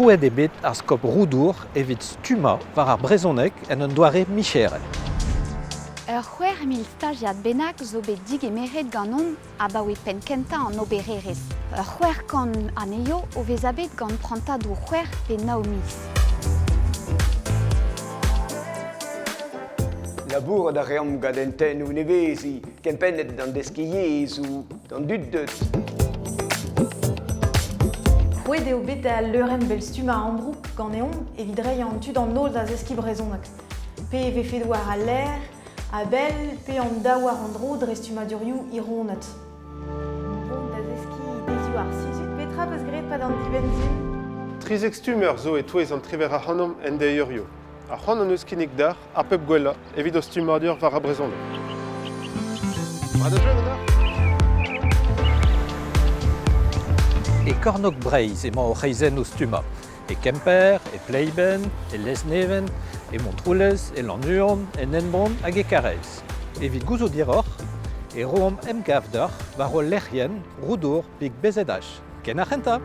Krouet eo bet ar skop Roudour evit stummañ war ar brezhoneg en un doare micherel. Ur 6000 stajiad bennak zo bet digemeret ganeomp abaoe penn-kentañ an obererezh. Ur 600 anezho o vezañ bet gant prantadoù c'hwec'h pe nav miz. Labourat a reomp gant hentennoù neveziñ, kempennet d'an deskiñ yezhoù, d'an dud deuet. Krouet eo bet al leurenn bellstummañ ambroug ganeomp evit reiñ an tu d'an holl da zeskiñ brezhoneg. Pe e vefe war al lec'h, a-bell pe an daou war an dro dre stummadurioù hironet. Bon da zeskiñ deizioù ar sizhun, petra 'peus graet 'pad an dibenn-sizhun? 13 stummer zo e-touez an triwec'h ac'hanomp en deurioù. Ar c'hoant hon eus kinnig deoc'h ar pep gwellañ evit ho stummadur war ar brezhoneg. Mat da jeu ganeoc'h? E kornôg Breizh emañ o c'hreizennoù stummañ. E Kemper, e Pleiben, e Lesneven, e Montroulez, e Lannuon, en Henbont hag e Karaez. Evit gouzout hiroc'h e roomp emgav deoc'h war hol lec'hienn Roudour Big BZH. Ken ar c'hentañ!